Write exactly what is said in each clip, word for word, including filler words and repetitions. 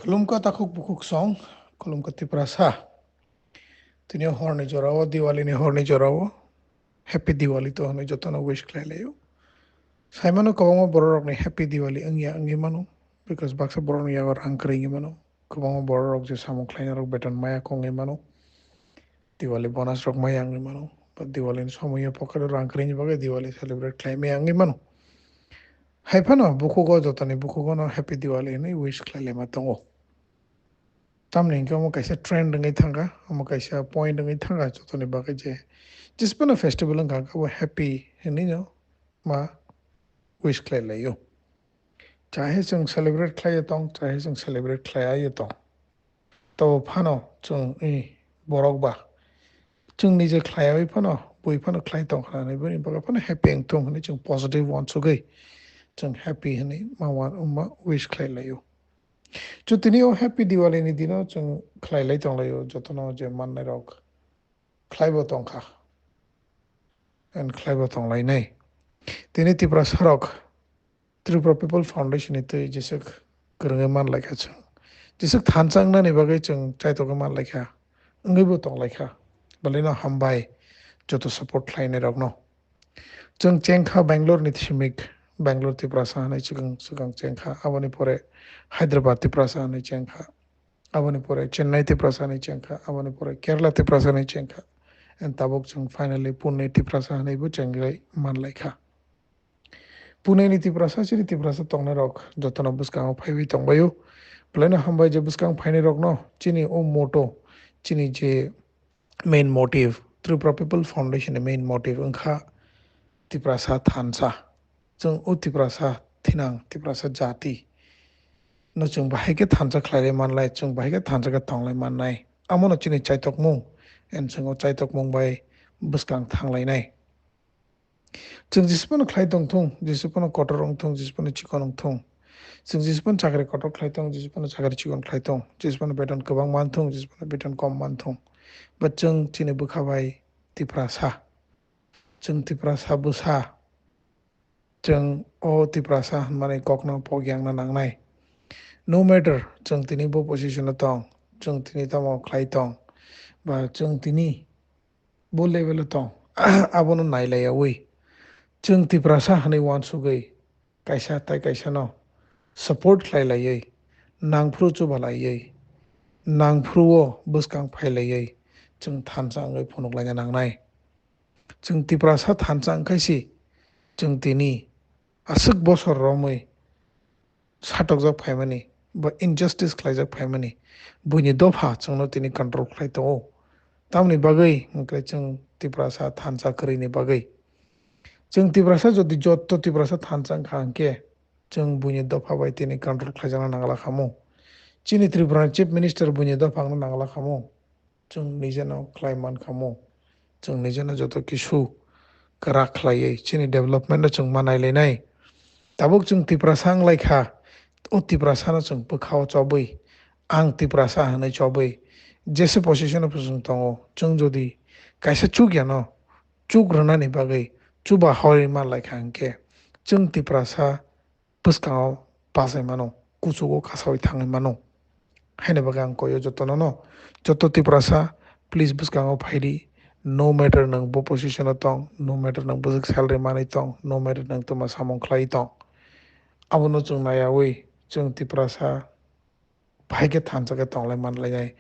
Khulumkha takhuk bukhuk song, khulumkha Tiprasa. Tini horni jorao, Diwali ni horni jorao, Happy Diwali to hwnwi jotono wish khlai laio. Saimano kwbangma bororokni Happy Diwali wngya wngwi mano, because baksa borokni yago rang kwrwi wngwi mano. Kwbangma bororok je samung khlainarok beton maya kongwi mano. Diwali bonus rok maya wngwi mano. But Diwali ni somoyo pocket o rang kwrwini bagwi Diwali celebrate khlai maya wngwi mano. Hai phano bukhugo jotoni bukhugo no Happy Diwali hwnwi wish khlai laima tongo. Tamni hwnkhe omo kaisa trend wngwi thangkha, omo kaisa point wngwi thangkha jotoni bagwi je, jisphano festival wngkha khe bo happy hwnwi no ma wish khlai laio. Chahe chwng celebrate khlaiya tong, chahe chwng celebrate khlaiya tong. Tabo phano chwng i borok ba chwng nije khlaiwi phano bui phano khlai tong kha hinwi bini bagwi phano happy wng thung hinwi chwng positive uansugwi chwng happy hinwi ma wan-, ma wish khlai laio. Chwng tini o Happy Diwali ni dino chwng khlai lai tong laio jotono je mannai rok khlaibo tong kha. And khlaibo tong lainai. Tini Tiprasa rok Tripura People Foundation ni twi jeswk kwrwngwi man lai kha chwng. Jeswk thansa wngnani bagwi chwng chaitokgwi man lai kha. Wngwibo tong lai kha. Belai no hambai joto support khlainai rokno. Chwng cheng kha Bangalore ni simi, Bangalore Tiprasa hwnwi swkang swkang cheng kha. Aboni pore Hyderabad Tiprasa hwnwi cheng kha. Aboni pore Chennai Tiprasa hwnwi cheng kha. Aboni pore Kerala Tiprasa hwnwi cheng kha. And tabuk chwng finally Pune Tiprasa hwnwibo chengwi man lai kha. Pune ni Tiprasa, chini Tiprasa tongnai rok jotono bwskango phaiwi tongbaio. Belai no hambai je bwskang phainai rokno chini o motto, chini je main motive, Tripura People Foundation ni main motive wngkha Tiprasa thansa. Chwng o Tiprasa thinang, Tiprasa jati no chwng bahai khe thansa khlai lai man lai, chwng bahai khe thansa khe tong lai man nai. Amo no chini chaitokmung, and chwng o chaitokmung bai bwskang thang lainai. Chwng jisphano khlai tong thung, jisphano kotor wng thung, jisphano chikon wng thung. Chwng jisphano chakri kotor khlai tong, jisphano chakri chikon khlai tong, jisphano beton kwbang man thung, jisphano beton kom man thung. But chwng chini bwkha bai Tiprasa. Chwng Tiprasa bwsa. Chwng o Tiprasa hwnmani kokno pok yangna nangnai. No matter chwng tini bo position o tong, chwng tini tamo khlai tong, ba chwng tini bo level o tong, abono nailayawi chwng Tiprasa hwnwi uansugwi kaisa tai kaisa no support khlai laiwi, nangphru chuba laiwi, nangphru o bwskang phai laiwi chwng thansa wngwi phunuk laina nangnai. Chwng Tiprasa thansa wngkhaisi chwng tini aswk bosor romwi satokjak phaimani ba injustice khlaijak phaimani buini dopha chwngno tini control khlai tongo. Tamoni bagwi hwnkhe chwng Tiprasa thansa kwrwini bagwi. Chwng Tiprasa jodi jotto Tiprasa thansa wngkha hwnkhe chwng buini dopha bai tini control khlaijakna nangla khamu. Chini Tripura ni Chief Minister buini dopha wngna nangla khamu. Chwng nijeno khlai man khamu. Chwng nijeno joto kisu kwrak khlaiwi chini development no chwng ma nailainai. Tabuk chwng Tiprasa wng lai kha, o Tiprasa no chwng bwkha o chobwi, ang Tiprasa hwnwi chobwi, jesa position o chwng tongo. Chwng jodi kaisa chuk yano chuk rwnani bagwi chuba hori man lai kha hwnkhe, chwng Tiprasa bwskango pasai mano, kuchugo kasawi thangwi mano. Haini bagwi ang koyo jotono no, joto Tiprasa, please bwskango phaidi, no matter nwng bo position o tong, no matter nwng bwswk salary manwi tong, no matter nwng twma samung khlai tong. Abono chwng nayawi chwng Tiprasa bahai khe thansa khe tonglai man lainai,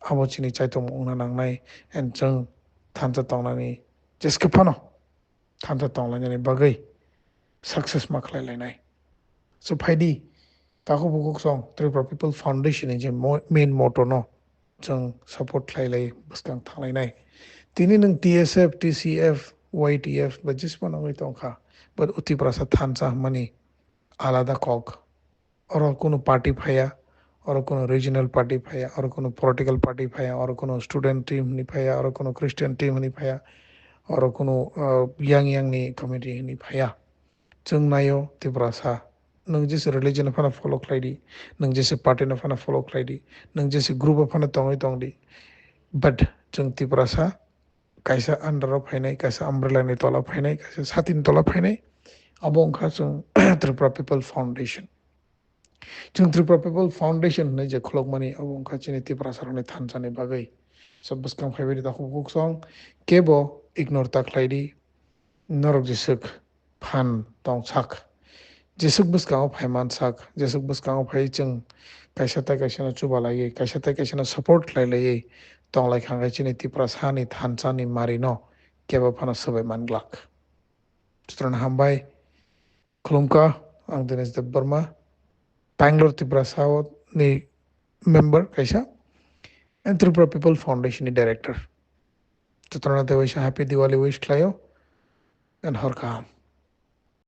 abo chini chaitokmung wngna nangnai, and chwng thansa tongnani jeske phano thansa tonglainani bagwi success ma khlai lainai. So phaidi, takhuk bukhuk song Tripura People Foundation ni je mo-, main motto no chwng support khlai lai bwskang thang lainai. Tini nwng T S F, T C F, Y T F ba jisma nangwi tongkha, but o Tiprasa thansa hwnmani alada kok. Oro kunu party phaiya, oro kunu regional party phaiya, oro kunu political party phaiya, oro kunu student team hwnwi phaiya, oro kunu Christian team hwnwi phaiya, oro kunu, uh, yang yang ni community hwnwi phaiya. Chwng naio Tiprasa, nwng jesa religion no phano follow khlai di, nwng jesa party no phano follow khlai di, nwng jesa group o phano tongwi tong di, but chwng Tiprasa kaisa under o phainai, kaisa umbrella ni tola phainai, kaisa sati ni tola phainai, abo wngkha chwng Tripura People Foundation. Chwng Tripura People Foundation hwnwi je khulokmani, abo wngkha chini Tiprasarokni thansa ni bagwi. So bwskang phaibai di takhuk bukhuk song, kebo ignore ta khlai di. Norok jeswk phan tong sak, jeswk bwskango phai man sak, jeswk bwskango phai chwng kaisa tai kaisa no chuba laiwi, kaisa tai kaisa no support khlai laiwi tong lai kha, hwnkhe chini Tiprasa ni thansa ni mari no kebo phano swbai man glak. Sutrano hambai. Khulumkha, ang Dinesh Debbarma, Bangalore Tiprasa ni member kaisa, and Tripura People Foundation ni director. Jotono tei waisa Happy Diwali wish khlaio, and hor kaham.